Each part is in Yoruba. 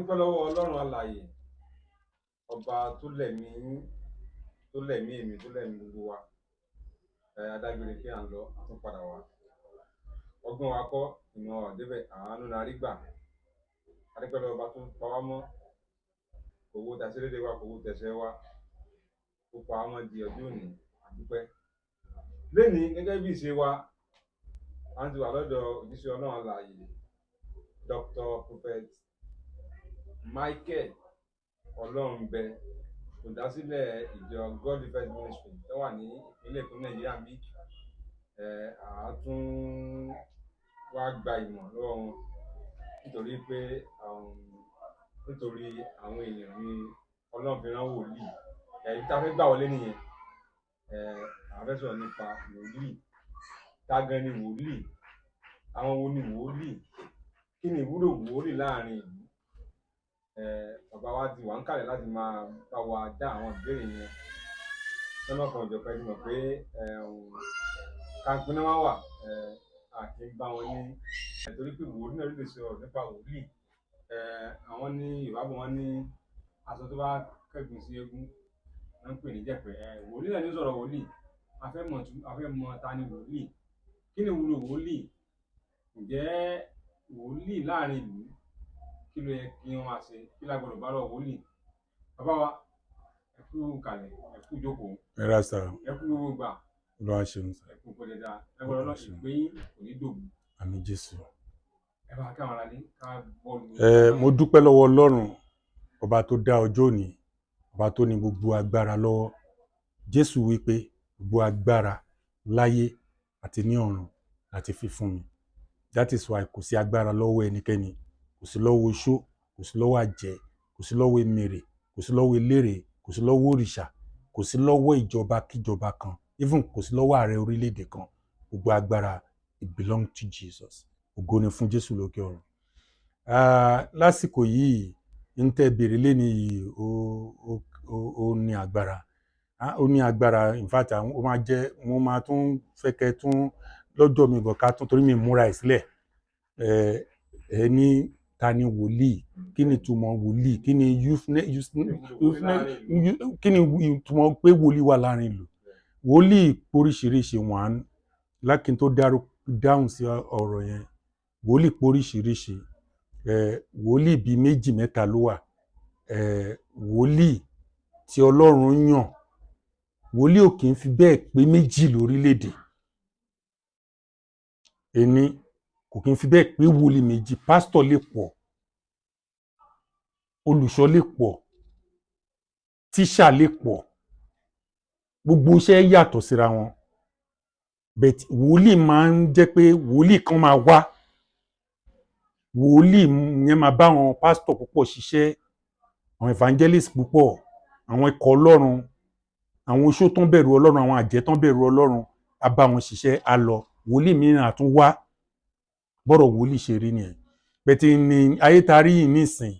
Dúpẹ́ lọ́wọ́ Ọlọ́run alààyè, ọba tó lẹ̀mí yín, tó lẹ̀mí èmi, tó lẹ̀mí gbogbo wa. Ẹ adágbére pé à ń lọ, a tún padà wá. Ọgbọ́n wa kọ́, ìmọ̀ wa ò débẹ̀, àánú la rí gbà. A dúpẹ́ lọ́wọ́ ọba tó pa wá mọ́, kò wo tàṣírédé wa, kò wo tẹ̀sẹ̀ wa, ó pa wá mọ́ di ọjọ́ òní. A dúpẹ́. Lénìí, gẹ́gẹ́ bí ìṣe wa, à ń ti wà lọ́dọ̀ òjíṣẹ́ Ọlọ́run alààyè, Dr. Prophet Michael Ọlọ́runbẹ, olùdásílẹ̀ ìjọ God Defence Ministry tó wà ní ìpínlẹ̀ Èkó, Nàìjíríà ń bí. À tún wá gba ìmọ̀ lọ́wọ́ wọn nítorí pé nítorí àwọn èèyàn ní Ọlọ́run fi rán wòlíì. Ibi tá a fẹ́ gbà wọlé nìyẹn. À fẹ́ sọ̀rọ̀ nípa wòlíì. Ta gan ni wòlíì? Àwọn wo ni wòlíì? Kí ni ìwúlò wòlíì láàrin ìlú? Bàbá wa ti wà níkàlẹ̀ láti máa bá wa dá àwọn ìbéèrè yẹn lọ́nà kan òjọ̀kan. Ẹ ti mọ̀ pé kàǹpín náà wà, a kì í bá wọn ní torí pé wòlíì náà lè sọ̀rọ̀ nípa wòlíì. Àwọn ní Yorùbá bọ̀, wọ́n ní aṣọ tó bá kẹ́gùn sí eégún wọ́n ń pè ní jẹ̀pẹ̀. Wòlíì náà ní sọ̀rọ̀ wòlíì. A fẹ́ mọ̀ ta ni wòlíì, kí ni ìwúlò wòlíì, ǹjẹ́ wòlíì láàrin ìlú, kí ló yẹ kí wọ́n máa ṣe, kí la gbọ́dọ̀ bá lọ́wọ́ wòlíì. Bàbá wa, ẹ kú kalẹ̀, ẹ kú jókòó. Ẹ ra sà. Ẹ kú gbogbo gbà. Olúwa ṣeun sà. Ẹ kú pẹ́ dáadáa, ẹ gbọ́dọ̀ lọ ìpè yín kò ní dògbò. Àmín Jésù. Ẹ bá káwọn ará ní ká bọ́ọ̀lù. Ẹ mo dúpẹ́ lọ́wọ́ Ọlọ́run, ọba tó dá ọjọ́ òní, ọba tó ní gbogbo agbára lọ́wọ́. Jésù wí pé gbogbo agbára láyé àti ní ọ̀run láti fi fún mi. That is why kò sí agbára lọ́wọ́ ẹnikẹ́ni, kò sí lọ́wọ́ oṣó, kò sí lọ́wọ́ àjẹ́, kò sí lọ́wọ́ emèrè, kò sí lọ́wọ́ eléré, kò sí lọ́wọ́ òrìṣà, kò sí lọ́wọ́ ìjọba kíjọba kan, even kò sí lọ́wọ́ ààrẹ orílẹ̀-èdè kan. Gbogbo agbára, it belong to Jesus. Ògo ni fún Jésù lókè ọ̀run. Ah, lásìkò yìí ń tẹ́ béèrè lẹ́ni yìí, ó ní agbára. Ah, ó ní agbára. In fact, àwọn ó máa jẹ́ mo máa tún fẹ́ kẹ́ tún lọ́jọ́ mi gan ká tún torí mi múra ẹ̀ sílẹ̀. Ẹ ẹ ní ta ni wòlíì, kí ni ìtumọ̀ wòlíì, kí ni kí ni ìtumọ̀ pé wòlíì wà láàrin ìlú? Wòlíì póríṣiríṣi. Wọ́n lákìn tó dáhùn sí ọ̀rọ̀ yẹn, wòlíì póríṣiríṣi. Wòlíì bíi méjì mẹ́ta ló wà. Wòlíì tí Ọlọ́run yàn, wòlíì ò kì í fi bẹ́ẹ̀ pé méjì lórílẹ̀‐èdè. Ení, kò kì í fi bẹ́ẹ̀ pé wòlíì méjì. Pásítọ̀ lè pọ̀, olùṣọ́ lè pọ̀, tíṣà lè pọ̀, gbogbo iṣẹ́ yàtọ̀ síra wọn, but wòlíì máa ń jẹ́ pé wòlíì kan máa wá, wòlíì yẹn máa bá àwọn pásítọ̀ púpọ̀ ṣiṣẹ́, àwọn evangelist púpọ̀, àwọn ikọ̀ Ọlọ́run, àwọn oṣó tó ń bẹ̀rù Ọlọ́run, àwọn àjẹ́ tó ń bẹ̀rù Ọlọ́run, á bá wọn ṣiṣẹ́, á lọ, wòlíì mìíràn á tún wá. Bọ́rọ̀ wòlíì ṣe rí nìyẹn. But ní ayé tá a rí yìí nísìn,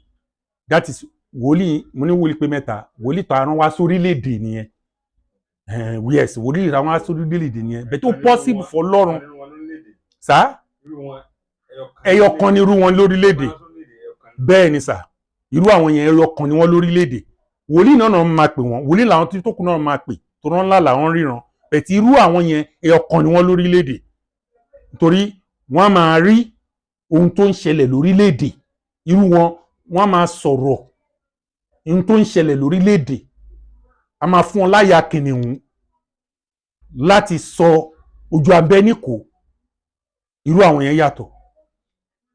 that is wòlíì. Mo ní wòlíì pé mẹ́ta. Wòlíì tó arán wá sórílẹ̀-èdè nìyẹn. Yes, wòlíì tó arán wá sórílẹ̀-èdè nìyẹn, but ó possible for Ọlọ́run sá. Ẹyọ kan ní irú wọn lórílẹ̀-èdè. Bẹ́ẹ̀ ni sà, irú àwọn yẹn, ẹyọ kan ni wọ́n lórílẹ̀-èdè. Wòlíì náà náà máa pè wọ́n, wòlíì làwọn tó kù náà máa pè tó rán ńlá làwọn ríran, but irú àwọn yẹn, ẹyọ kan ni wọ́n lórílẹ̀-èdè, nítorí wọ́n á máa rí ohun tó ń ṣẹlẹ̀ lórílẹ̀-èdè. Irú wọn, wọ́n á máa sọ̀rọ̀ ohun tó ń ṣẹlẹ̀ lórílẹ̀-èdè, a máa fún wọn láyà kìnìún láti sọ ojú abẹ́ níkò. Irú àwọn yẹn yàtọ̀.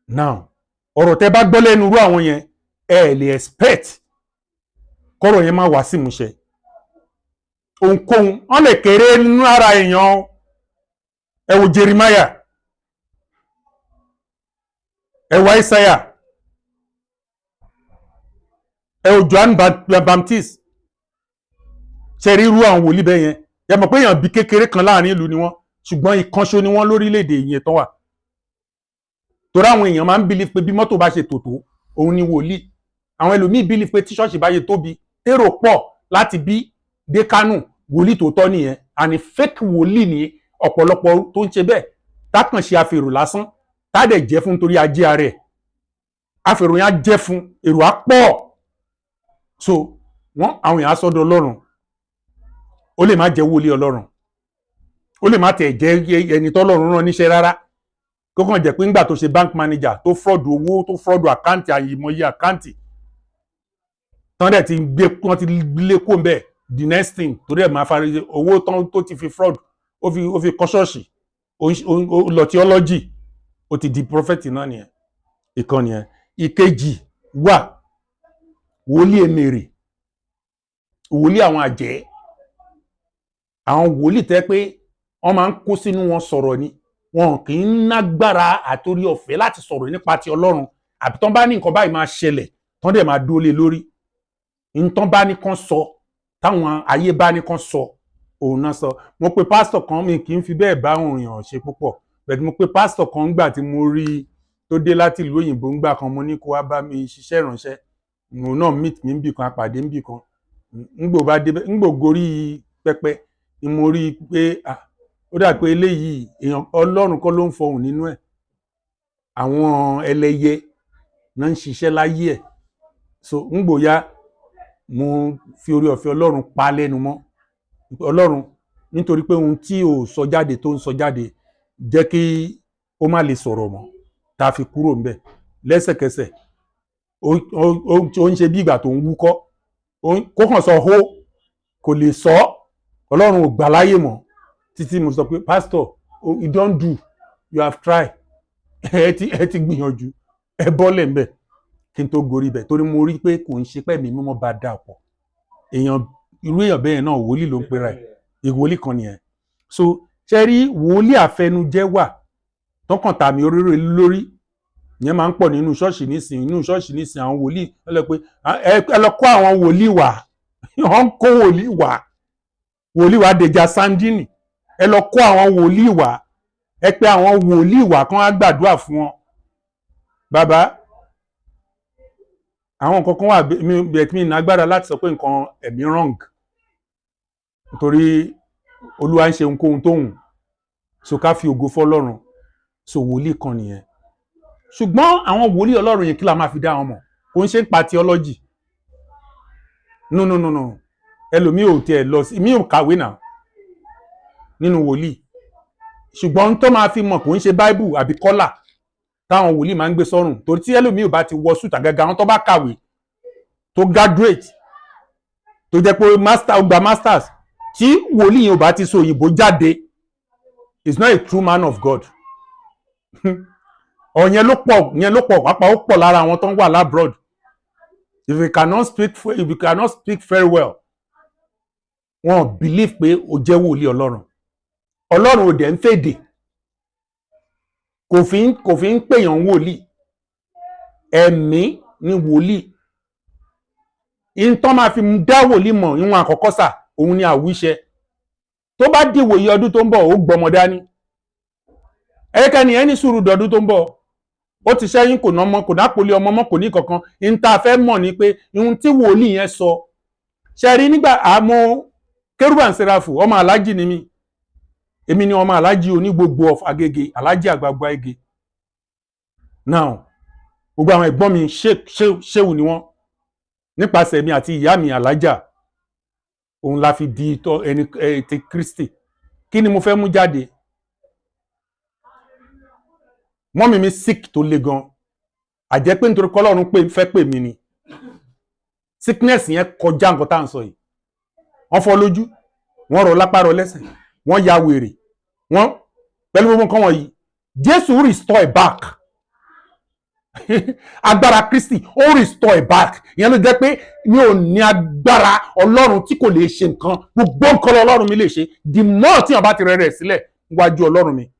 Now, ọ̀rọ̀ tẹ́ bá gbọ́ lẹ́nu irú àwọn yẹn, ẹ lè expect kọ́rọ̀ yẹn má wá sí ìmúṣẹ. Ohunkóhun wọ́n lè kéré nínú ara èèyàn. Ẹ wo Jeremiah, ẹ wo Isaiah, ẹ wo John Baptist. Ṣe rí irú àwọn wòlíì bẹ́ẹ̀ yẹn, ẹ mọ̀ pé èèyàn bí kékeré kan láàrin ìlú ni wọ́n, ṣùgbọ́n ìkànṣó ni wọ́n lórílẹ̀‐èdè yẹn tán wà, torí àwọn èèyàn máa ń believe pé bí mọ́tò bá ṣe tòtò, òun ni wòlíì. Àwọn ẹlòmíì believe pé tí ṣọ́ọ̀ṣì bá ṣe tóbi, tèrò pọ̀ láti bí dé Kánò, wòlíì tòótọ́ nìyẹn. Àní fake wòlíì ní ọ̀pọ̀lọpọ̀ tó ń ṣe bẹ́ẹ̀, tákàn ṣe àfèrò lásán, tádẹ̀ jẹ́ fún torí ajé ara ẹ̀. Àfèrò yẹn á jẹ́ fún èrò á pọ̀. So wọ́n àwọn èèyàn á sọ́dọ̀ Ọlọ́run. Ó lè má jẹ́ wòlíì Ọlọ́run, ó lè má tẹ̀ jẹ́ ẹni tọ́lọ́run rán níṣẹ́ rárá, kó kàn jẹ́ pé ńgbà tó ṣe bank manager, tó fraud owó, tó fraud account, àyìnmọ́yé account tán dẹ̀ ti gbé, wọ́n ti lé kó mbẹ́. The next thing, torí ẹ̀ máa fari owó tán tó ti fi fraud, ó fi kọ́ ṣọ́ọ̀ṣì, ó lọ theology, ó ti di prophet náà nìyẹn. Ìkan nìyẹn. Ìkejì wà, wòlíì èmèrè, wòlíì àwọn àjẹ́, àwọn wòlíì tẹ́ pé wọ́n máa ń kó sínú wọn sọ̀rọ̀ ni. Wọn kì í nágbára àtorí ọ̀fẹ́ láti sọ̀rọ̀ nípa ti Ọlọ́run, àbí tán bá ní nǹkan báyìí máa ṣẹlẹ̀, tán dẹ̀ máa dúró lé lórí. Ntán bá ní kán sọ, táwọn ayé bá ní kán sọ, òun náà sọ. Mo pe pásítọ̀ kan, mi kì í fi bẹ́ẹ̀ bá àwọn èèyàn ṣe púpọ̀ bẹ́ẹ̀. Mo pe pásítọ̀ kan ńgbà tí mo rí i tó dé láti ìlú òyìnbó ńgbà kan. Mo ní kó wá bá mi ṣiṣẹ́ ìránṣẹ́. Òun náà meet mi níbì kan, apàdé níbì kan. Ńgbò bá débẹ̀, ńgbò gorí pẹpẹ ni mo rí i pé, ah, ó dà pé eléyìí, èèyàn Ọlọ́run kọ́ ló ń fọhùn nínú ẹ̀, àwọn ẹlẹ́yẹ náà ń ṣiṣẹ́ láyé ẹ̀. So ńgbòya mo fi orí ọ̀fẹ́ Ọlọ́run pa lẹ́nu mọ́. Ọlọ́run, nítorí pé ohun tí ò sọ jáde tó ń sọ jáde, jẹ́ kí ó má lè sọ̀rọ̀ mọ́, tá a fi kúrò ńbẹ̀ lẹ́sẹ̀kẹsẹ̀. Ó ń ṣe bí ìgbà tó ń wúkọ́, kó kàn sọ hó, kò lè sọ. Ọlọ́run ò gbà láyè mọ́ títí mo sọ pé, "Pastor, oh, you don do, you have tried, ẹ ti gbìyànjú, ẹ bọ́lẹ̀ ńbẹ̀." Kí n tó gorí ibẹ̀, torí mo rí pé kò ń ṣe pé ẹ̀mí mímọ́ bá dà pọ̀. Èèyàn, irú èèyàn bẹ́ẹ̀ náà, wòlíì ló ń pera ẹ̀, ìwòlíì kan nìyẹn. So ṣe rí, wòlíì àfẹnujẹ wà, tọkàn tàmí oréré lórí. Ìyẹn máa ń pọ̀ nínú ṣọ́ọ̀ṣì nísìnyí. Nínú ṣọ́ọ̀ṣì nísìnyí, àwọn wòlíì ẹ lọ pé ẹ lọ kó àwọn wòlíì wá. Wọ́n ń kó wòlíì wá, wòlíì wá Dèjà Sandini. Ẹ lọ kó àwọn wòlíì wá, ẹ pé àwọn wòlíì wá kán á gbàdúrà fún wọn. Bàbá, àwọn nǹkan kan wà mi bẹ̀ mi ní agbára láti sọ pé nǹkan ẹ̀mí wrong, nítorí Olúwa ń ṣe ohunkóhun tó hùn. So ká fi ògo fọ́lọ́run. So wòlíì kan nìyẹn. Ṣùgbọ́n àwọn wòlíì Ọlọ́run yẹn, kí la máa fi dá wọn mọ̀? Kò ń ṣe ń pa theology. No, no, no, no. Ẹlòmíì ò tiẹ̀ lọ sí, mi ò kàwé náà nínú wòlíì, ṣùgbọ́n tó máa fi mọ̀, kò ń ṣe Bible àbí collar táwọn wòlíì máa ń gbé sọ́rùn. Torí tí ẹlòmíì ò bá ti wọ suit, àgàgà àwọn tó bá kàwé, tó graduate, tó jẹ́ pé master, ó gba masters, tí wòlíì yẹn ò bá ti sọ òyìnbó jáde, is not a true man of God. Ọ̀yẹn ló pọ̀, yẹn ló pọ̀ pàápàá, ó pọ̀ lára àwọn tó ń wà l'abroad. If you cannot speak very well, wọn believe pé o jẹ́ wòlíì Ọlọ́run. Ọlọ́run ò dẹ̀ ń fèdè, kò fi ń pèèyàn wòlíì. Ẹ̀mí ni wòlíì. Ìtàn máa fi dá wòlíì mọ̀, ìwọ̀n àkọ́kọ́ sà, òun ni àwíṣẹ. Tó bá dìwòye ọdún tó ń bọ̀, ó gbọmọ dání. Ẹ̀kẹ́ni ẹni sùúrù dọdún tó ń bọ̀, ó ti ṣẹ́yìn, kò ná mọ́, kò dápòlé ọmọ mọ́, kò ní kankan. Ní tá a fẹ́ mọ̀ ni pé ohun tí wòlíì yẹn sọ ṣe rí nígbà àmọ́ Kérúbù and Sẹ́ráfù. Ọmọ aláàjì ni mí, èmi ni ọmọ aláàjì oní gbogbo of Agége, aláàjì àgbààgbà Agége. Now, gbogbo àwọn ẹ̀gbọ́n mi ṣéwù ni wọ́n. Nípasẹ̀ mi àti ìyá mi alájà, òun la fi di tọ́ ẹni ẹ ti Kristi. Kí ni mo fẹ́ mú jáde? Mummy mi sick tó le gan, àjẹ́ pé nítorí kọ́lọ́run pé fẹ́ pè mí ni. Sickness yẹn kọjá nǹkan tá à ń sọ yìí. Wọ́n fọ́ lójú, wọ́n rọ lápá, rọ lẹ́sẹ̀, wọ́n ya wèrè wọ́n pẹ̀lú gbogbo nǹkan wọ̀nyí. Jésù restore it back. Agbára Kristi, ó restore it back. Ìyẹn ló jẹ́ pé mi ò ní agbára Ọlọ́run tí kò lè ṣe nǹkan. Gbogbo nǹkan Ọlọ́run mi lè ṣe. The more tí wọ́n bá ti rẹ̀ rẹ̀ sílẹ̀ níwájú Ọlọ́run mi,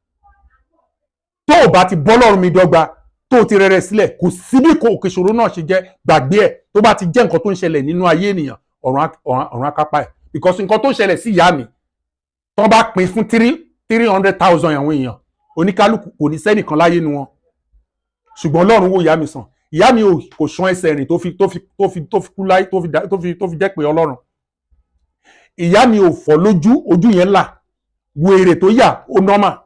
tó o bá ti bọ́ Ọlọ́run mi dọ́gba, tó o ti rẹ̀ rẹ̀ sílẹ̀, kò sí bí kò òkè ìṣòro náà ṣe jẹ́, gbàgbé ẹ̀. Tó bá ti jẹ́ nǹkan tó ń ṣẹlẹ̀ nínú ayé ènìyàn, ọ̀run akápá ẹ̀, because nǹkan tó ń ṣẹlẹ̀ sí ìyá mi, tó bá pín fún 300,000 àwọn èèyàn, oníkálukú kò ní sẹ́nìkan láyé nu wọn. Ṣùgbọ́n Ọlọ́run wò ìyá mi sàn. Ìyá mi ò kò ṣán ẹsẹ̀ rìn tó fi kú láyé, tó fi jẹ́ pé Ọlọ́run. Ìyá mi ò fọ́ lójú, ojú yẹn là. Wèrè tó yà ó normal.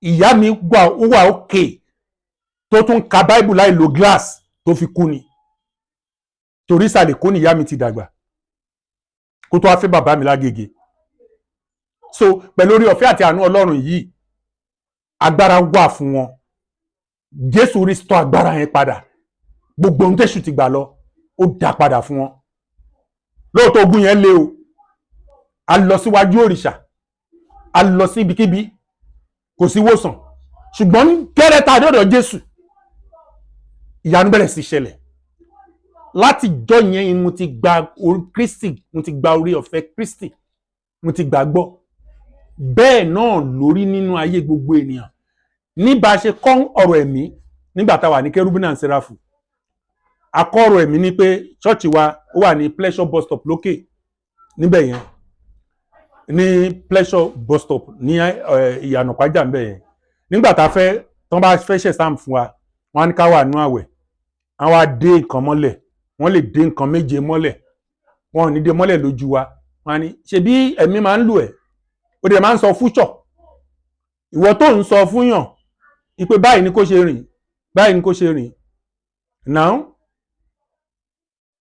Ìyá mi gbà, ó wà òkè. Tó tún ka Bible láì lo glass tó fi kú ni, torí ìsàlẹ̀ kó ní ìyá mi ti dàgbà kó tó wá fẹ́ bàbá mi lágége. So pẹ̀lú orí ọ̀fẹ́ àti àánú Ọlọ́run yìí, agbára wà fún wọn. Jésù restore agbára yẹn padà. Gbogbo ohun tẹ̀sù ti gbà lọ, ó dá padà fún wọn. Lóòótọ́, ogun yẹn le o. A lọ síwájú òrìṣà, a lọ sí ibikíbi, kò sí wòsàn. Ṣùgbọ́n gẹ́rẹ́ tá a dọ́dọ̀ Jésù, ìyanu bẹ̀rẹ̀ sí ṣẹlẹ̀. Láti jọ́ yẹn ni mo ti gba orí Kristi, mo ti gba orí ọ̀fẹ́ Kristi, mo ti gbàgbọ́. Bẹ́ẹ̀ náà lórí nínú ayé gbogbo ènìyàn. Ní bá a ṣe kọ́ ọ̀rọ̀ ẹ̀mí nígbà tá a wà ní Kérúbù náà Sẹ́ráfù, a kọ́ ọ̀rọ̀ ẹ̀mí ní pé ṣọ́ọ̀ṣì wa, ó wà ní Pleasure bus stop lókè níbẹ̀ yẹn, ní Pleasure bus stop ní Ìyànà Pàjá níbẹ̀ yẹn. Nígbà tá a fẹ́ tán bá fẹ́ ṣe exam fún wa, wọ́n á ní ká wà nú àwẹ̀. Wọ́n á dé nǹkan mọ́lẹ̀, wọ́n lè dé nǹkan méje mọ́lẹ̀. Wọn ò ní dé mọ́lẹ̀ lójú wa. Wọ́n á ní, ṣebí ẹ̀mí máa ń lù ẹ́, ó dẹ̀ máa ń sọ fúṣọ̀, ìwọ tó ń sọ fún yàn ìpè báyìí ni kò ṣe rìn, báyìí ni kò ṣe rìn. Now,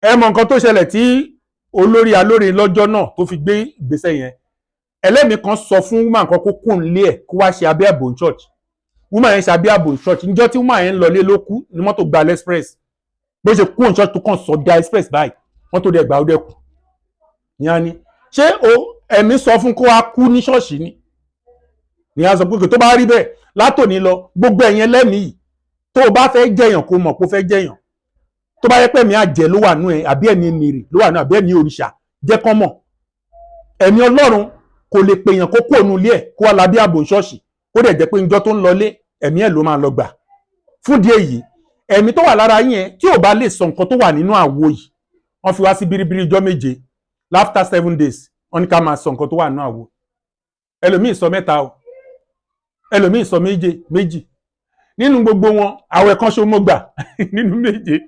ẹ mọ nǹkan tó ṣẹlẹ̀ tí olórí alóore lọ́jọ́ náà tó fi gbé ìgbésẹ̀ yẹn. Ẹlẹ́mìí kan sọ fún woman kan kó kún lé ẹ̀, kó wá ṣe abẹ́ ààbò church. Woman yẹn ṣe abẹ́ ààbò church. Níjọ́ tí woman yẹn ń lọlé ló kú ní mọ́tò gba express. Bó ṣe kún church, tó kàn sọ da express báyìí, mọ́tò dẹ̀ gbà, ó dẹ̀ kú. Ìyẹn ni, ṣé o ẹ̀mí sọ fún kó wá kú ní ṣọ́ọ̀ṣì ni? Ní a sọ pé tó bá rí bẹ́ẹ̀, látòní lọ, gbogbo ẹ̀yin ẹlẹ́mìí yìí, tó o bá fẹ́ jẹ̀yàn, kó mọ̀ kó fẹ́ jẹ̀yàn. Tó bá yẹ pé ẹ̀mí àjẹ́ ló wà nú ẹ, àbí ẹ̀mí mìrì ló wà nú ẹ, àbí ẹ̀mí òrìṣà, jẹ́ kán mọ̀. Ẹ̀mí Ọlọ́run kò lè pèèyàn kó kó ònú ilé ẹ̀, kó wá lábẹ́ ààbò ṣọ́ọ̀ṣì, kó dẹ̀ jẹ́ pé njọ́ tó ń lọlé, ẹ̀mí ẹ̀ ló máa lọ gbà. Fún díẹ̀ yìí, ẹ̀mí tó wà lára yín yẹn, tí ò bá lè sọ nǹkan tó wà nínú àwo yìí, wọ́n fi wá sí biribiri ijọ́ 7. After 7 days, wọ́n ní ká máa sọ nǹkan tó wà nínú àwo. Ẹlòmíì sọ mẹ́ta o, ẹlòmíì sọ méje méjì. Nínú gbogbo wọn, àwẹ̀ kan ṣo mo gbà nínú 7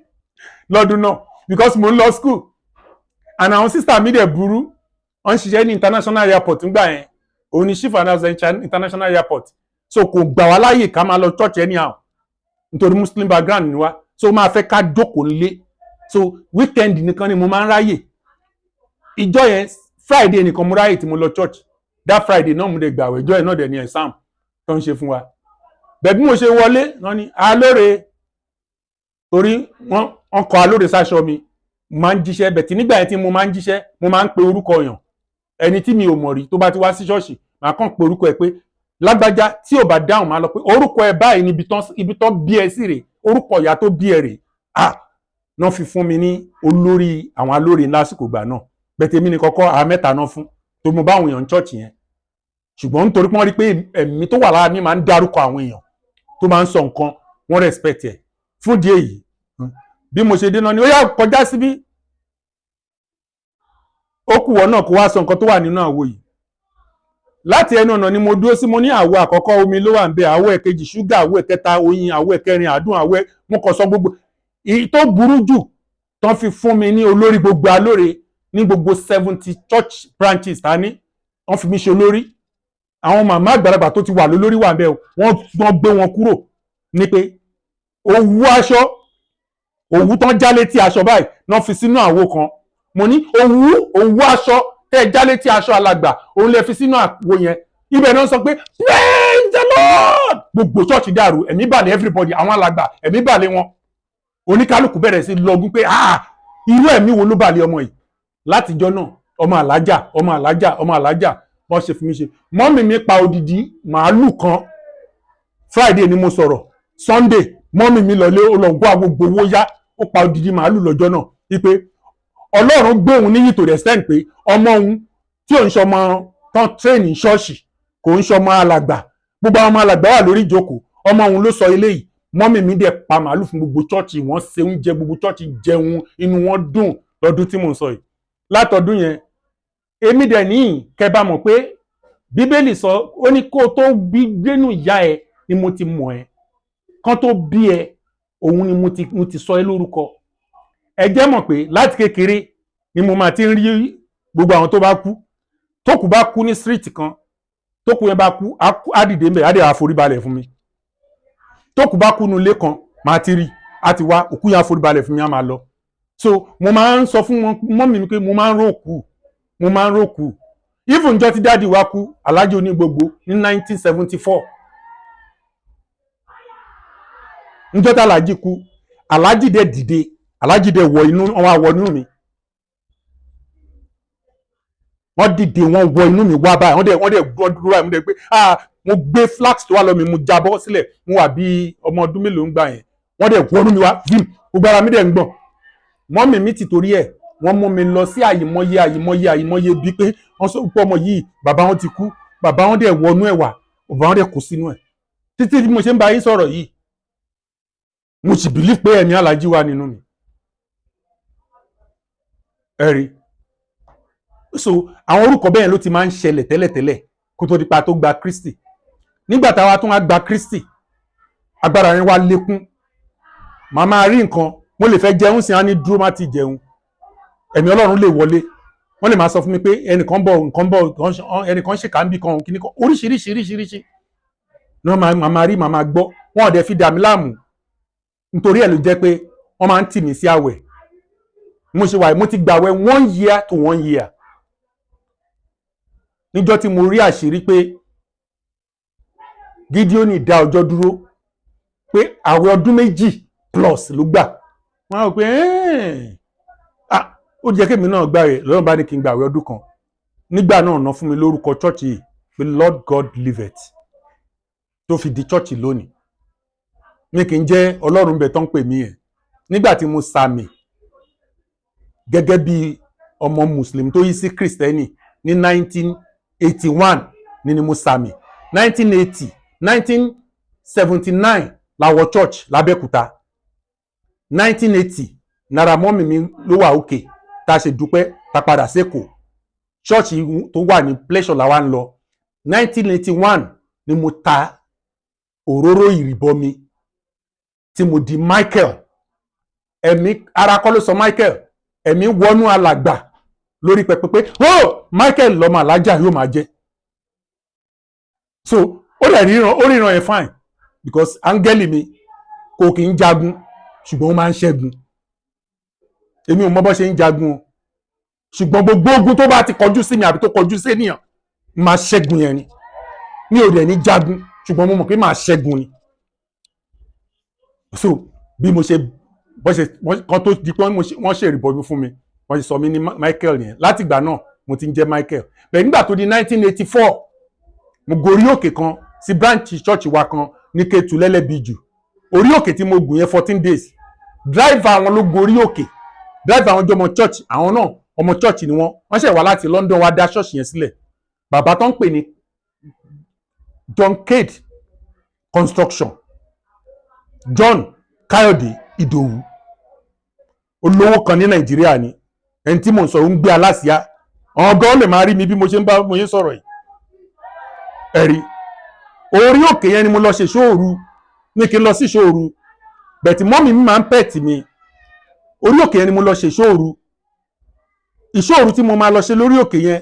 lọ́dún náà, because mo ń lọ school and àwọn sister mi dẹ̀ burú. Wọ́n ń ṣiṣẹ́ ní international airport ńgbà yẹn. Òun ni chief announcer international airport, so kò gbà wá láàyè ká máa lọ church anyhow, nítorí Muslim background ni wá. So máa fẹ́ ká jókòó nílé. So weekend nìkan ni mo máa ń ráyè. Ìjọ yẹn, Friday nìkan mo ráyè tí mo lọ church. That Friday náà, mo dẹ̀ gbàwẹ̀. Ìjọ yẹn náà dẹ̀ ní exam tó ń ṣe fún wa. Bẹ́ẹ̀ bí mo ṣe wọlé náà ni alóore, torí wọ́n kọ alóore sáṣọ mi. Mo máa ń jíṣẹ́ bẹ̀tì nígbà yẹn. Tí mo máa ń jíṣẹ́, mo máa ń pe orúkọ yàn. Ẹni tí mi ò mọ̀ rí tó bá ti wá sí ṣọ́ọ̀ṣì, màá kàn pe orúkọ ẹ pé lágbájá. Tí ò bá dáhùn, máa lọ pé orúkọ ẹ báyìí níbi tán, ibi tán bí ẹ sí rè, orúkọ ìyá tó bí ẹ rè. Ah, náà fi fún mi ní olórí àwọn alóore lásìkò ìgbà náà. Bẹ̀tẹ̀ mi ní kọ́kọ́, àwọn mẹ́ta náà fún tó mo bá àwọn èèyàn church yẹn. Ṣùgbọ́n nítorí pé wọ́n rí pé ẹ̀mí tó wà lára mi máa ń dárúkọ àwọn èèyàn, tó máa ń sọ nǹkan, wọ́n respect ẹ̀. Fún díẹ̀ yìí, bí mo ṣe dé náà ni ó yá kọjá síbí, ó kù wọ́n náà kó wá sọ nǹkan tó wà nínú àwo yìí. Láti ẹnu ọ̀nà ni mo dúró sí. Mo ní àwo àkọ́kọ́, omi ló wà ń bẹ; àwo ẹ̀kejì, ṣúgà; àwo ẹ̀kẹta, oyin; àwo ẹ̀kẹrin, àdùn; àwo ẹ̀ mo kàn sọ gbogbo èyí tó burú jù tán fi fún mi ní olórí gbogbo alóore ní gbogbo 70 church branches ta ní. Wọ́n fi mí ṣe olórí. Àwọn màmá àgbàlagbà tó ti wà lólórí wà ń bẹ o, wọ́n gbé wọn kúrò ní pé òwú aṣọ, òwú tán já létí aṣọ báyìí náà fi sínú àwo kan. Mo ní òwú aṣọ tẹ́ ẹ já létí aṣọ alàgbà, òun lè fi sínú àwo yẹn. Ibẹ̀ náà sọ pé "Praise the Lord". Gbogbo ṣọ́ọ̀ṣì dàrú, ẹ̀mí balẹ̀ everybody. Àwọn alàgbà, ẹ̀mí balẹ̀ wọn. Oníkálukú bẹ̀rẹ̀ sí lọ́gùn pé, "Ah, irú ẹ̀mí wo ló balẹ̀ ọmọ yìí?" Látijọ́ náà, ọmọ alájà, ọmọ alájà, ọmọ alájà, bọ́n ṣe fi mí ṣe. Mummy mi pa odidi màálù kan. Friday ni mo sọ̀rọ̀, Sunday, mummy mi lọlé, ó lọ gbọ́ gbogbo owó yá, ó pa odidi màálù lọ́jọ́ náà, wípé Ọlọ́run gbé òun níyì tó rẹ̀ sẹ́ǹ pé ọmọ òun tí ò ń ṣọmọ tán train ṣọ́ọ̀ṣì, kò ń ṣọmọ alàgbà, gbogbo àwọn ọmọ alàgbà wà lórí ìjókòó, ọmọ òun ló sọ eléyìí. Mummy mi dẹ̀ pa màálù fún gbogbo church. Wọ́n ṣe oúnjẹ, gbogbo church jẹun, inú wọn dùn lọ́dún tí mò ń sọ yìí. Látọdún yẹn, èmi dẹ̀ níyì kẹ́ bá mọ̀ pé Bíbélì sọ, ó ní kó tó bí gbénú ìyá ẹ ni mo ti mọ̀ ẹ́, kán tó bí ẹ, òun ni mo ti sọ ẹ́ lórúkọ. Ẹ jẹ́ mọ̀ pé láti kékeré ni mo máa ti ń rí gbogbo àwọn tó bá kú. Tókù bá kú ní street kan, tókù yẹn bá kú, á dìde mbẹ̀, á dẹ̀ àforíbalẹ̀ fún mi. Tókù bá kú nulẹ̀ kan, Màá ti rí, á ti wá, òkú yẹn á forí balẹ̀ fún mi, á máa lọ. So mo máa ń sọ fún wọn, mummy mi, pé mo máa ń rókù, mo máa ń rókù. Even njọ́ tí daddy wa kú, Alhaji Onígbogbo, ní 1974, njọ́ tí Alhaji kú, Alhaji dẹ̀ dìde, Alhaji dẹ̀ wọ inú, wọn wá wọ inú mi. Wọ́n dìde, wọ́n wọ inú mi wá báyìí, wọ́n dẹ̀ gbọ́ dúró báyìí. Mo dẹ̀ pé, ah, mo gbé flask tó wà lọ mi, mo jábọ́ sílẹ̀. Mo wà bí ọmọ ọdún mélòó ń gbà yẹn. Wọ́n dẹ̀ wọnú mi wá vim, gbogbo ara mi dẹ̀ ń gbọ̀n. Mummy mi ti torí ẹ̀, wọ́n mú mi lọ sí àyìmọye, àyìmọye, àyìmọye, bíi pé wọ́n sọ pé ọmọ yìí, bàbá wọn ti kú, bàbá wọn dẹ̀ wọnú ẹ̀ wá, bàbá wọn dẹ̀ kó sínú ẹ̀. Títí bí mo ṣe ń bá yín sọ̀rọ̀ yìí, mo sì believe pé ẹ̀mí Aláàjì wà nínú mi. Ẹ rí, so àwọn orúkọ bẹ́ẹ̀ ló ti máa ń ṣẹlẹ̀ tẹ́lẹ̀tẹ́lẹ̀ kó tó di pa tó gba Kristi. Nígbà táwa tún wá gba Kristi, agbára yẹn wá lékún. Màá máa rí nǹkan, mo lè fẹ́ jẹun sí, á ní dúró, má ti jẹun. Ẹ̀mí Ọlọ́run lè wọlé, wọ́n lè máa sọ fún mi pé ẹnìkan bọ̀, nǹkan bọ̀, ẹnìkan ṣèkà ń bì kan, kíní kan, oríṣiríṣi, oríṣiríṣi ní wọ́n máa rí, máa gbọ́. Wọ́n ò dẹ̀ fi dà mí láàmú. Nítorí ẹ̀ ló jẹ́ pé wọ́n máa ń tì mí sí àwẹ̀. Mo ṣe wà, mo ti gbàwẹ̀ one year to one year. Níjọ́ tí mo rí àṣírí pé Gídíónì dá ọjọ́ dúró, pé àwẹ̀ ọdún 2 plus ló gbà, wọ́n á rò pé, ah, ó jẹ́ kémi náà gbà rẹ̀ lọ́rùn, bá ní kí n gbàwẹ̀ ọdún kan. Nígbà náà ná fún mi lórúkọ church yìí pé Lord God liveth, tó fi di church lónìí. Mi kì í jẹ́ Ọlọ́run bẹ̀ tó ń pè mí yẹn. Nígbà tí mo sàmì gẹ́gẹ́ bí ọmọ Muslim tó yí sí Kristẹni ní 1981 ni mo sàmì. 1980, 1979 la wọ church lábẹ́òkúta. 1980 náírà mummy mi ló wà òkè tá a ṣe dúpẹ́, tá a padà sékòó. Church tó wà ní Pleasure làwa ń lọ. 1981 ni mo ta òróró ìrìbọmi tí mo di Michael. Ẹ̀mí ara kọ́ ló sọ Michael, ẹ̀mí wọnú alàgbà lórí pẹpẹ pé, oh, Michael lọmọ alájà yóò máa jẹ. So ó dẹ̀ ríran, ó ríran yẹn fine, because áńgẹ́lì mi kò kì í jagun, ṣùgbọ́n ó máa ń ṣẹ́gun. Èmi ò mọ bó ṣe ń jagun o, ṣùgbọ́n gbogbo ogun tó bá ti kọjú sí mi àbí tó kọjú sí ènìyàn, máa ṣẹ́gun yẹn ni. Mi ò dẹ̀ ní jagun, ṣùgbọ́n mo mọ̀ pé máa ṣẹ́gun ni. So bí mo ṣe bó ṣe kan tó di pé wọ́n ṣe ìrìbọmi fún mi, wọ́n ṣe sọ mí ní Michael yẹn. Látìgbà náà mo ti ń jẹ́ Michael. Bẹ́ẹ̀ nígbà tó di 1984, mo gorí òkè kan sí branch church wa kan ní Kétu lẹ́lẹ́bíjù. Orí òkè tí mo gùn yẹn, 14 days, driver àwọn ló gorí òkè. Driver àwọn jọ ọmọ church, àwọn náà ọmọ church ni wọ́n. Wọ́n ṣẹ̀ wá láti London wá dá church yẹn sílẹ̀. Bàbá tó ń pè ní John Cade Construction, John Káyọ̀dé Ìdòwú, olówó kan ní Nàìjíríà ni. Ẹni tí mò ń sọ̀rọ̀ ń gbé aláṣìá, àwọn gan lè máa rí mi bí mo ṣe ń bá mo ṣe ń sọ̀rọ̀ yìí. Ẹ̀rí orí òkè yẹn ni mo lọ ṣe ṣóòru, ní kí n lọ sí ṣóòru bẹ̀tì. Mummy mi máa ń pet mi. Orí òkè yẹn ni mo lọ ṣe ṣóòru. Ìṣòru tí mo máa lọ ṣe lórí òkè yẹn,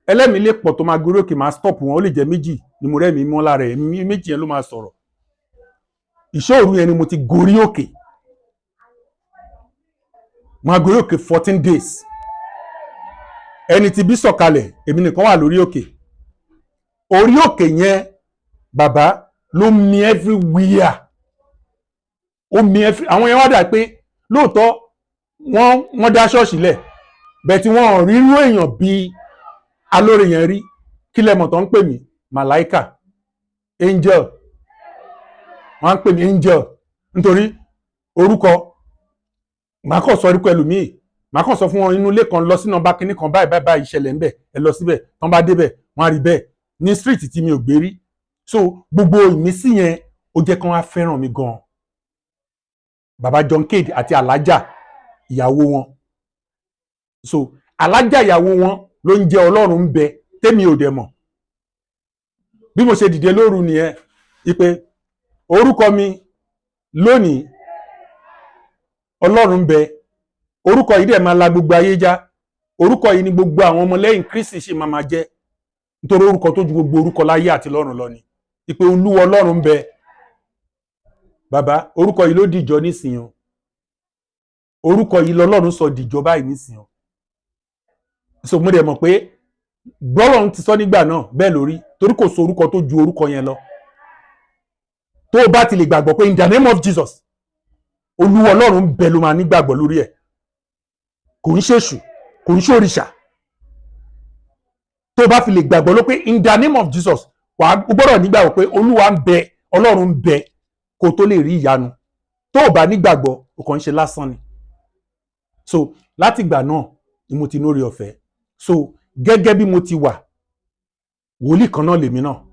ẹlẹ́mìí lè pọ̀ tó máa gorí òkè, máa stop wọn. Ó lè jẹ́ méjì ni mo rẹ́mi mọ́ lára ẹ̀, méjì yẹn ló máa sọ̀rọ̀. Ìṣòru yẹn ni mo ti gorí òkè, máa gorí òkè 14 days. Ẹni tí bí sọ̀kalẹ̀, èmi nìkan wà lórí òkè. Orí òkè yẹn, bàbá ló mi everywhere, ó mi every. Àwọn yẹn wá dà pé lóòótọ́ wọ́n dá ṣọ́ọ̀ṣì lẹ̀ bẹ́ẹ̀ tí wọ́n ò rí irú èèyàn bíi alóore yẹn rí. Kí lẹ mọ̀ tó ń pè mí? Màláìkà, angel. Wọ́n á ń pè mí angel nítorí orúkọ. Màá kàn sọ orúkọ ẹlòmíì, màá kàn sọ fún wọn inú ilé kan, lọ sí nọ́mbà kínní kan báyìí báyìí báyìí, ìṣẹ̀lẹ̀ ńbẹ̀, ẹ lọ síbẹ̀. Tán bá débẹ̀, wọ́n á rí bẹ́ẹ̀ ní street tí mi ò gbé rí. So gbogbo ìmísí yẹn, ó jẹ́ kán wá fẹ́ràn mi gan. Bàbá John Cade àti alájà ìyàwó wọn. So alájà ìyàwó wọn ló ń jẹ́ Ọlọ́run ń bẹ, tèmi ò dẹ̀ mọ̀. Bí mo ṣe dìde lóru nìyẹn, ipe orúkọ mi lónìí, Ọlọ́run ń bẹ, orúkọ yìí dẹ̀ máa la gbogbo ayé já. Orúkọ yìí ni gbogbo àwọn ọmọlẹ́yìn Kristi ṣì máa máa jẹ́, nítorí orúkọ tó ju gbogbo orúkọ láyé àti lọ́run lọ ni. Ìpè Olúwa Ọlọ́run ń bẹ. Bàbá, orúkọ yìí ló dìjọ nísìnyí o. Orúkọ yìí lọ́lọ́run sọ dìjọ báyìí nísìnyí o. So mo dẹ̀ mọ̀ pé bọ́lọ́run ti sọ nígbà náà bẹ́ẹ̀ lórí, torí kò sọ orúkọ tó ju orúkọ yẹn lọ. Tó o bá ti lè gbàgbọ́ pé in the name of Jesus, Olúwa Ọlọ́run bẹ, ló máa nígbàgbọ́ lórí ẹ̀. Kò ń ṣèṣù, kò ń ṣòrìṣà. Tó o bá fi lè gbàgbọ́ ló pé in the name of Jesus, wàá gbọ́dọ̀ nígbàgbọ́ pé Olúwa ń bẹ, Ọlọ́run ń bẹ, kó o tó lè rí ìyanu. Tó o bá nígbàgbọ́, o kàn ń ṣe lásán ni. So láti ìgbà náà ni mo ti nórí ọ̀fẹ́. So gẹ́gẹ́ bí mo ti wà, wòlíì kan náà lèmi náà,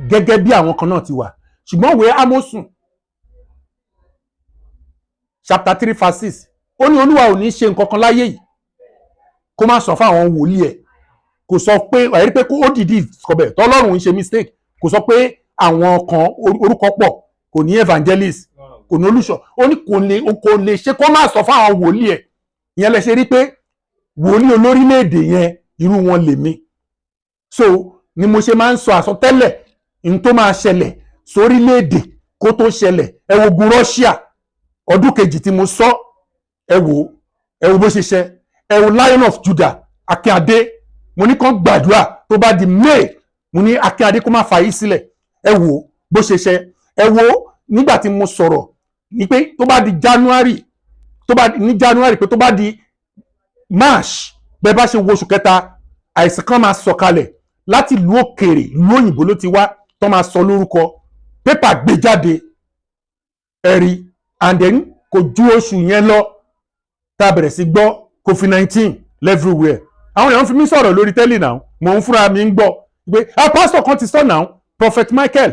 gẹ́gẹ́ bí àwọn kan náà ti wà. Ṣùgbọ́n ìwé Ámósùn chapter 3 verse 6, ó ní Olúwa ò ní ṣe nǹkan kan láyé yìí kó má sọ fún àwọn wòlíì ẹ̀. Kò sọ pé ẹ̀rí pé ó dìídì kọbẹ̀ tọ́lọ́run ń ṣe mistake. Kò sọ pé àwọn kan orúkọ pọ̀, kò ní evangelist, kò ní olùṣọ́. Ó ní kò lè ṣe kó má sọ fún àwọn wòlíì ẹ̀. Ìyẹn lẹ ṣe rí pé wòlíì olórílẹ̀‐èdè yẹn, irú wọn lèmi. So ni mo ṣe máa ń sọ àsọtẹ́lẹ̀ n tó máa ṣẹlẹ̀ sórílẹ̀‐èdè kó tó ṣẹlẹ̀. Ẹ wo ogun Russia, ọdún kejì tí mo sọ, ẹ wo bó ṣe ṣe. Ẹ wo Lion of Judah, Akínadé. Mo ní kàn gbàdúrà, tó bá di May, mo ní Akínadé kó má fa yìí sílẹ̀. Ẹ wo bó ṣe ṣe. Ẹ wo nígbà tí mo sọ̀rọ̀ ní pé tó bá di January, tó bá ní January, pé tó bá di March, bẹ́ẹ̀ bá ṣe wo oṣù kẹta, àìsàn kan máa sọ̀kalẹ̀ láti ìlú òkèèrè, ìlú òyìnbó ló ti wá, tó máa sọ lórúkọ, pépà gbé jáde, ẹ̀rí. And then kò ju oṣù yẹn lọ tá a bẹ̀rẹ̀ sí gbọ́ COVID-19 everywhere. Àwọn èèyàn fi mí sọ̀rọ̀ lórí tẹ́lẹ̀ náà. Mò ń fúnra mi ń gbọ́ pé ah, pastor kan ti sọ náà, Prophet Michael.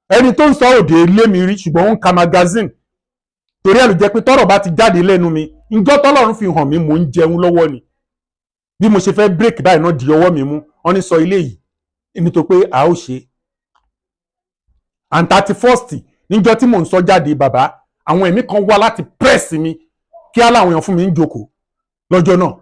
Ẹni tó ń sọ òde lé mi rí, ṣùgbọ́n ó ń ka magazine. Torí ẹ̀ ló jẹ́ pé tọ́rọ̀ bá ti jáde lẹ́nu mi, njọ́ tọ́lọ́run fi hàn mí, mò ń jẹun lọ́wọ́ ni. Bí mo ṣe fẹ́ break báyìí náà di ọwọ́ mi mú, wọ́n ní sọ ilé yìí nítorí pé a ó ṣe. And 31st, níjọ́ tí mò ń sọ jáde, bàbá, àwọn ẹ̀mí kan wá láti press mi kí á láwọn èèyàn fún mi ń jókòó lọ́jọ́ náà,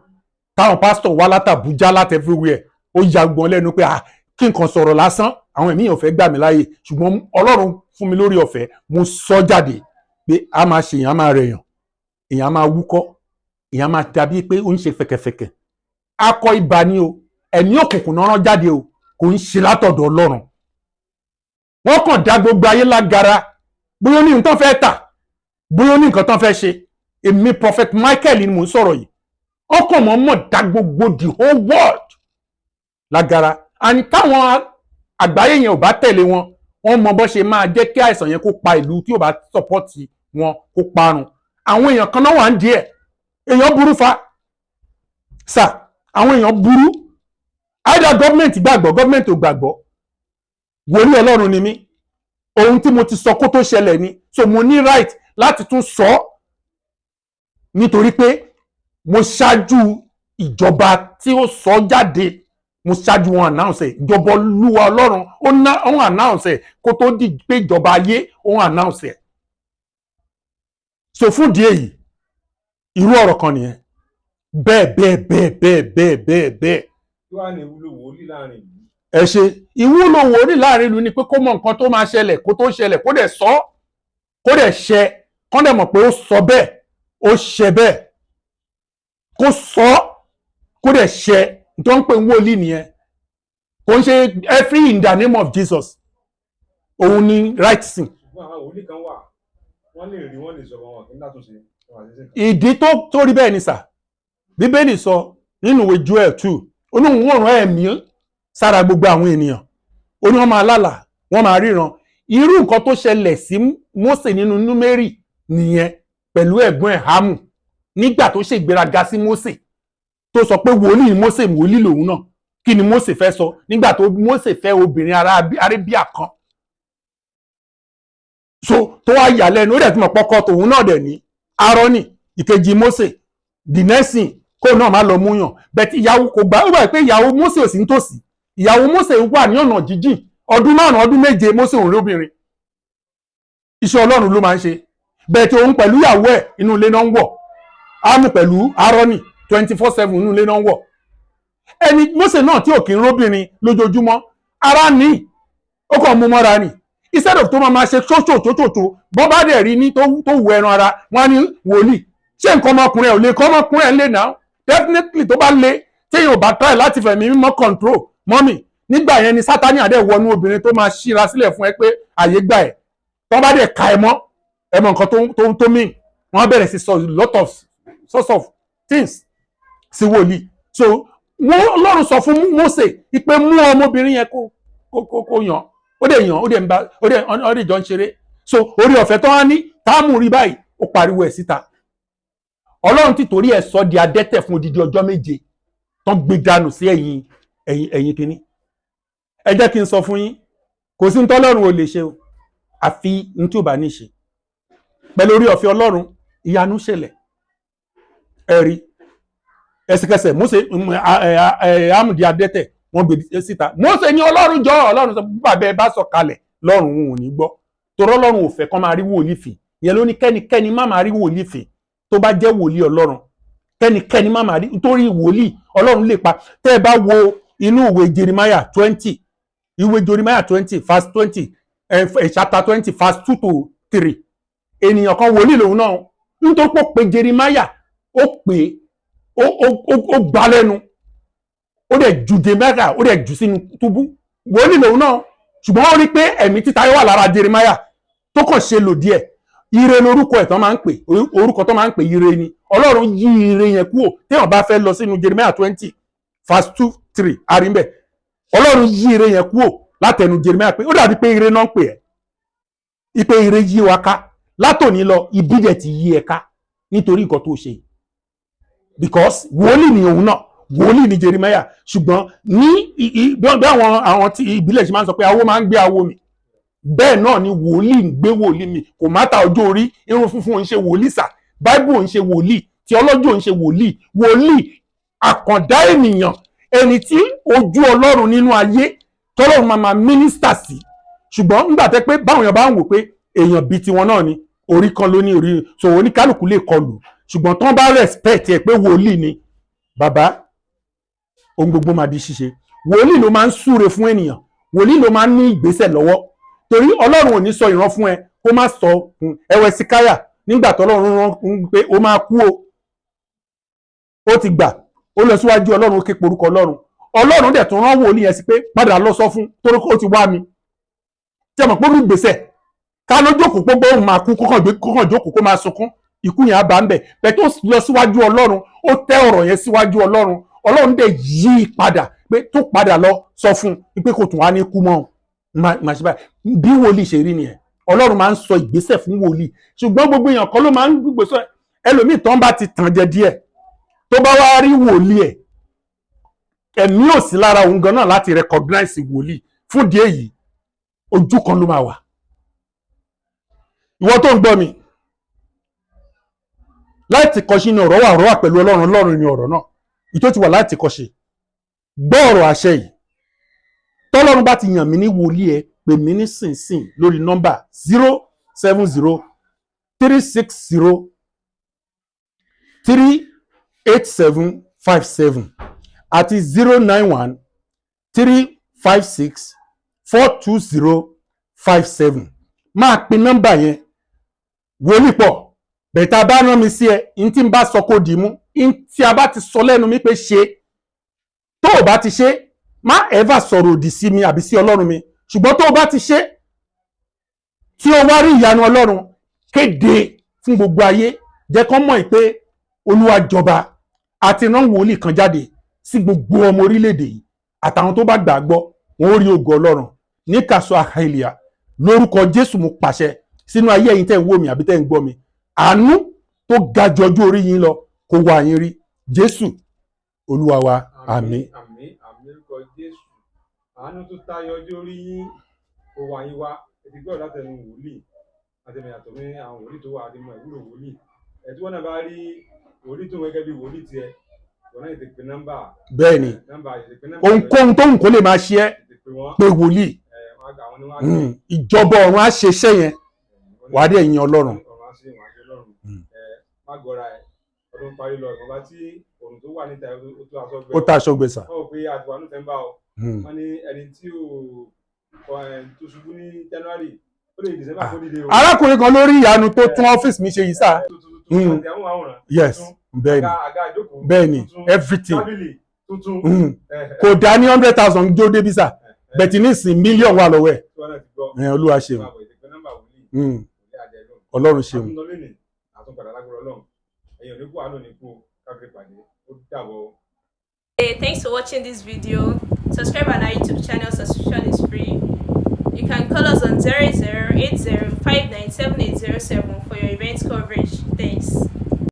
táwọn pásítọ̀ wá láti Àbújá, láti everywhere. Ó ya gbọ́n lẹ́nu pé ah, kí nǹkan sọ̀rọ̀ lásán, àwọn ẹ̀mí yẹn ò fẹ́ gbà mí láàyè. Ṣùgbọ́n Ọlọ́run fún mi lórí ọ̀fẹ́, mo sọ jáde pé a máa ṣe, èèyàn máa rẹ̀yàn, èèyàn máa wúkọ́, èèyàn máa dàbí pé ó ń ṣe fẹ̀kẹ̀fẹ̀kẹ̀. Akọ ibà ni o. Ẹ̀mí òkùnkùn náà rán jáde o, kò ń ṣe látọ̀dọ̀ Ọlọ́run. Wọ́n kàn dá gbogbo ayé lágara, bóyá ó ní nǹkan fẹ́ tà, bóyá ó ní nǹkan tán fẹ́ ṣe. Èmi Prophet Michael ni mò ń sọ̀rọ̀ yìí. Ọkàn mọ̀ mọ̀ dá gbogbo the whole world lágara. And táwọn àgbáyé yẹn ò bá tẹ̀lé wọn, wọ́n mọ bó ṣe máa jẹ́ kí àìsàn yẹn kó pa ìlú tí ò bá support wọn, kó parun. Àwọn èèyàn kan náà wà ń díẹ̀. Èèyàn burú fa sà, àwọn èèyàn burú. Either government gbàgbọ́, government ò gbàgbọ́, wòlíì Ọlọ́run ni mí. Ohun tí mo ti sọ kó tó ṣẹlẹ̀ ni. So mo ní right láti tún sọ ọ́, nítorí pé mo ṣáájú ìjọba tí ó sọ jáde, mo ṣáájú wọn announce ẹ̀. Ìjọba Olúwa Ọlọ́run ó ná ó ń announce ẹ̀ kó tó di pé ìjọba ayé ó ń announce ẹ̀. So fún ìdí èyí, irú ọ̀rọ̀ kan nìyẹn, bẹ́ẹ̀ bẹ́ẹ̀ bẹ́ẹ̀ bẹ́ẹ̀ bẹ́ẹ̀ bẹ́ẹ̀ bẹ́ẹ̀. Kí wàá ní ìwúlò wòlíì láàrin ìlú? Ẹ ṣe. Ìwúlò wòlíì láàrin ìlú ni pé kó mọ nǹkan tó máa ṣẹlẹ̀ kó tó ṣẹlẹ̀, kó dẹ̀ sọ, kó dẹ̀ ṣẹ, kó dẹ̀ mọ̀ pé ó sọ bẹ́ẹ̀, ó ṣẹ bẹ́ẹ̀. Kó sọ, kó dẹ̀ ṣẹ, tó ń pè ń wòlíì nìyẹn. Kò ń ṣe every in the name of Jesus òun ni right thing. Ṣùgbọ́n àwọn wòlíì kan wà, wọ́n lè rí, wọ́n lè sọ, wọn kì í látúnṣe wọn àti ṣe. Ìdí tó rí bẹ́ẹ̀ ni sà, Bíbélì sọ nínú ìwé Joel 2, ó ní òun ò rán ẹ̀mí sára gbogbo àwọn ènìyàn. Ó ní wọ́n máa lálàá, wọ́n máa ríran. Irú nǹkan tó ṣẹlẹ̀ sí Mósè nínú Númérì nìyẹn, pẹ̀lú ẹ̀gbọ́n ẹ̀ Hámù, nígbà tó ṣègbéraga sí Mósè, tó sọ pé wòlíì ni Mósè, wòlíì lòun náà. Kí ni Mósè fẹ́ sọ nígbà tó Mósè fẹ́ obìnrin ará Arábíà kan? So tó wá yà lẹ́nu, ó dẹ̀ tí mo pọ́kọ́ tòun náà dẹ̀ ní Áárónì, ìkejì Mósè, the next thing, kó náà má lọ múyàn. But ìyàwó kò gbà. Ó gbà pé ìyàwó Mósè ò sí nítòsí. Ìyàwó Mósè wà ní ọ̀nà jíjìn. Ọdún 5, ọdún 7, Mósè òun rí obìnrin. Iṣẹ́ Ọlọ́run ló máa ń ṣe. But òun pẹ̀lú ìyàwó ẹ̀, inú ilé náà ń wọ̀. Ámù pẹ̀lú Áárónì, 24/7, inú ilé náà ń wọ̀. Ẹni Mósè náà tí ò kí ń róbìnrin lójoojúmọ́, ara ní ó kàn mú mọ́ra ni. Instead of tó máa ma ṣe ṣóṣòṣòṣòṣò, bọ́ bá dẹ̀ rí ní tó wù ẹran ara wọn á ní wòlíì. Ṣé nǹkan ọmọkùnrin ẹ̀ ò lè kọ́ ọmọkùnrin ẹ̀ lè náà? Definitely tó bá le, téèyàn ò bá try láti fẹ̀mí mímọ́ control mọ́mì, nígbà yẹn ni Sátani àdẹ̀ wọnú obìnrin tó máa ṣíra sílẹ̀ fún ẹ pé àyè gbà ẹ̀. Tó bá dẹ̀ ka ẹ mọ́, ẹ mọ nǹkan tó mean. Wọ́n bẹ̀rẹ̀ sí sọ lot of sorts of things sí wòlíì. So wọ́n Ọlọ́run sọ fún Mósè pé mú ọmọbìnrin yẹn kó yàn. Ó dẹ̀ yàn, ó dẹ̀ ń bá, ó dẹ̀ jọ ń ṣeré. So orí ọ̀fẹ́ tó wá ní táàmù rí báyìí, ó pariwo ẹ̀ síta. Ọlọ́run ti torí ẹ̀ sọ di adẹ́tẹ̀ fún odidi ọjọ́ 7, tán gbé dànù sí ẹ̀yìn kínní. Ẹ jẹ́ kí n sọ fún yín, kò sí ní tọ́lọ́run ò lè ṣe o, àfi ní tí ò bá ní ṣe. Pẹ̀lú orí ọ̀fẹ́ Ọlọ́run, ìyanu ṣẹlẹ̀. Ẹ rí ẹsẹ̀kẹsẹ̀ Mósè amúdi adẹ́tẹ̀, wọ́n gbé síta. Mósè ní Ọlọ́run jọ, Ọlọ́run sọ bàbá ẹ bá sọ kalẹ̀ lọ́run, òun ò ní gbọ́, torí Ọlọ́run ò fẹ́ kán máa rí wòlíì fìn. Ìyẹn ló ní kẹ́nikẹ́ni má máa rí wòlíì fìn. Tó bá jẹ́ wòlíì Ọlọ́run, kẹ́nikẹ́ni má máa rí, nítorí wòlíì Ọlọ́run lè pa. Tẹ́ ẹ bá wo inú ìwé Jeremiah 20, ìwé Jeremiah 20 verse 20, chapter 20 verse 2 to 3, ènìyàn kan, wòlíì lòun náà, nítorí pé ó pe Jeremiah, ó pè é, ó gbá lẹ́nu, ó dẹ̀ ju Jeremiah, ó dẹ̀ jù sínú túbú. Wòlíì lòun náà, ṣùgbọ́n ó rí pé ẹ̀mí títa wà lára Jeremiah tó kàn ṣe lòdì ẹ̀. Ire lorúkọ ẹ̀ tán máa ń pè, orúkọ tó máa ń pè ire ni. Ọlọ́run yí ire yẹn kúrò. Téèyàn bá fẹ́ lọ sínú Jeremiah 20 verse 2 3, àrímbẹ̀ Ọlọ́run yí ire yẹn kúrò látẹnu Jeremiah pé ó dàbí pé ire náà ń pè ẹ́, ipe ire yí wa ká, látòní lọ ibi dẹ̀ ti yí ẹ ká nítorí nǹkan tó ṣe. Because wòlíì ni òun náà, wòlíì ni Jeremiah, ṣùgbọ́n ní bí àwọn tí ìbílẹ̀ ṣe máa ń sọ pé awo máa ń gbé awo mi, bẹ́ẹ̀ náà ni wòlíì ń gbé wòlíì mi. Kò má ta ọjọ́ orí, irun funfun ò ń ṣe wòlíì sà, báíbù ò ń ṣe wòlíì, theology ò ń ṣe wòlíì. Wòlíì àkàndá ènìyàn, ẹni tí ojú Ọlọ́run nínú ayé tọ́lọ́run máa máa minister sí. Ṣùgbọ́n nígbà tẹ́ pé báwọn èèyàn bá ń wò pé èèyàn bíi tiwọn náà ni, orí kan ló ní orí, so oníkálukú lè kọlù. Ṣùgbọ́n tán bá respect ẹ pé wòlíì ni bàbá, ohun gbogbo máa di ṣíṣe. Wòlíì ló máa ń súre fún ènìyàn, wòlíì ló máa ń ní ìgbésẹ̀ lọ́wọ́, torí Ọlọ́run ò ní sọ ìran fún ẹ kó má sọ ẹwẹ síkáyà. Nígbà tọ́lọ́run rán pé ó máa kú o, ó ti gbà, ó lọ síwájú Ọlọ́run, ó ké porúkọ Ọlọ́run. Ọlọ́run dẹ̀ tún rán wòlíì yẹn sí pé padà lọ sọ fún, torí ó ti wá mi. Tí a mọ̀ pé ó ní gbèsè ká ló jókòó pé òun máa kú, kókàn jókòó kó máa sunkún, ikú yẹn á bá ń bẹ̀ bẹ́ẹ̀. Tó lọ síwájú Ọlọ́run, ó tẹ́ ọ̀rọ̀ yẹn síwájú Ọlọ́run, Ọlọ́run dẹ̀ yí i padà pé tó padà lọ sọ fún un pé kò tún wá ní kú mọ́. Máa ṣe báyìí. Bí wòlíì ṣe rí nìyẹn. Ọlọ́run máa ń sọ ìgbésẹ̀ fún wòlíì, ṣùgbọ́n gbogbo èèyàn kọ́ ló máa ń gbèsè. Ẹlòmíì tán bá ti tàn jẹ díẹ̀, tó bá wá rí wòlíì ẹ̀, ẹ̀mí ò sí lára òun gan náà láti recognize wòlíì. Fún díẹ̀ yìí, ojú kan ló máa wà. Ìwọ tó ń gbọ́ mi, láti kọ́ṣe ni ọ̀rọ̀ wà, ọ̀rọ̀ wà pẹ̀lú Ọlọ́run, Ọlọ́run ni ọ̀rọ̀ náà. Ìtó ti wà láti kọ́ṣe, gbọ́ ọ̀rọ̀ àṣẹ yìí. Tọ́lọ́run bá ti yàn mí ní wòlíì ẹ, pè mí nísinsìnyí lórí nọ́mbà 07036038757 àti 09135642057. Máa pe nọ́mbà yẹn. Wòlíì pọ̀ bẹ̀tà bá rán mi sí ẹ, n tí n bá sọ kó dì í mú. N tí a bá ti sọ lẹ́nu mi pé ṣe, tó o bá ti ṣe, má ever sọ̀rọ̀ òdì sí mi àbí sí Ọlọ́run mi. Ṣùgbọ́n tó o bá ti ṣe, tí o wá rí ìyanu Ọlọ́run, kéde fún gbogbo ayé, jẹ́ kán mọ̀ pé Olúwa jọba àti rán wòlíì kan jáde sí gbogbo ọmọ orílẹ̀-èdè yìí. Àtàwọn tó bá gbàgbọ́, wọn ó rí ògo Ọlọ́run ní kàṣọ àhàìlìyà. Lórúkọ Jésù, mo pàṣẹ sínú ayé ẹ̀yin tẹ́ ń wò mí àbí tẹ́ ń gbọ́ mi, àánú tó ga ju ọjọ́ orí yín lọ kó wá yín rí. Jésù Olúwa wa, àmín. Àmín, àmín, lórúkọ Jésù. Àánú tó tayọ ọjọ́ orí yín kó wá yín wá. Ẹ ti gbọ́ látẹnu wòlíì àtẹnu yàtọ̀ ní àwọn wòlíì tó wà, àti mọ ìwúlò wòlíì ẹ. Tí wọ́n náà bá rí wòlíì tó ń gẹ́gẹ́ bí wòlíì tiẹ̀, wọ́n náà tètè pe nọ́mbà. Bẹ́ẹ̀ ni. Nọ́mbà, tètè pe nọ́mbà. Ohunkóhun tó ń kó lè máa ṣe ẹ́, tètè pe wọ́n. Pé wòlíì. Ẹ wọ́n á gbà, àwọn ni wọ́n á gbé. Ìjọba ọ̀run á ṣe iṣẹ́ yẹn, wàá dẹ̀ yin Ọlọ́run. Ọ̀run á ṣe, wọ́n á ṣe Ọlọ́run. Ẹ má gọra ẹ, ọdún parí lọ, ìwọ̀nba tí òrùn tó wà níta ó tó aṣọ gbẹ. Ó ta aṣọ gbèsà. Wọ́n rò pé àtiwá November o. Wọ́n ní ẹni tí ò Tó ṣubú ní January, ó lè December kó dìde o. Arákùnrin kan lórí ìyanu tó tún ọ́fíìsì mi ṣe yìí sá. Tuntun tuntun àti àwọn àwòrán Yes. tuntun, Bẹ́ẹ̀ni. àga ìjókòó Bẹ́ẹ̀ni. tuntun, Everything. tábìlì tuntun. Kò dá ní 100,000 jó débí sá, bẹ̀tì nísìn mílíọ̀nù wà lọ́wọ́ ẹ̀. Tí wọ́n náà ti gbọ́. Ẹ̀, Olúwa ṣeun. Máa bọ̀, ìdìpẹ́ nọ́mbà wòlíì wòlíì àjẹlóhùn. Ọlọ́run ṣeun. Àtúntò lónìí, àtúnpadà lágbára Ọlọ́run. Ẹ̀yin ò ní kú, àánú ní kú o. Káfíńtì pàdé, ó dàbọ̀ o. Hey, thanks for watching this video. Subscribe on our YouTube channel, subscription is free. You can call us on 0080 for your event coverage. Thanks.